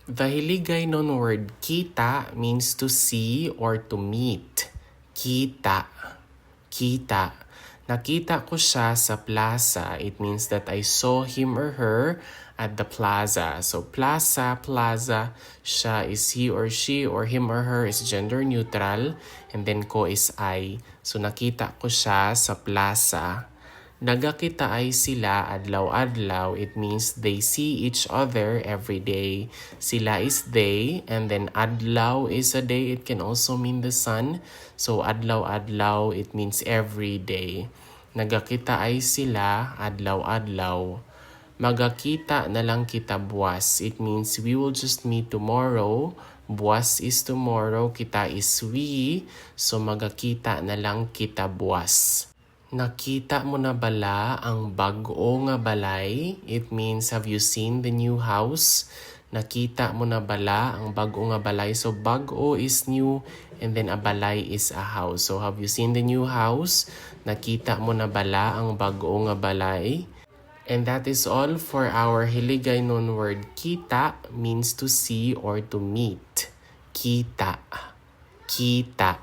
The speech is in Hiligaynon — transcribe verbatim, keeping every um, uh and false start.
The Hiligaynon word kita means to see or to meet. Kita. Kita. Nakita ko siya sa plaza. It means that I saw him or her at the plaza. So plaza, plaza, siya is he or she, or him or her is gender neutral, and then ko is I. So nakita ko siya sa plaza. Nagakitaay sila adlaw-adlaw. It means they see each other every day. Sila is they, and then adlaw is a day. It can also mean the sun. So adlaw-adlaw, it means every day. Nagakitaay sila adlaw-adlaw. Magakita na lang kita buwas. It means we will just meet tomorrow. Buwas is tomorrow, kita is we. So magakita na lang kita buwas. Nakita mo na bala ang bag-o nga balay? It means, have you seen the new house? Nakita mo na bala ang bag-o nga balay? So bag-o is new, and then a balay is a house. So have you seen the new house? Nakita mo na bala ang bag-o nga balay? And that is all for our Hiligaynon word kita, means to see or to meet. Kita. Kita.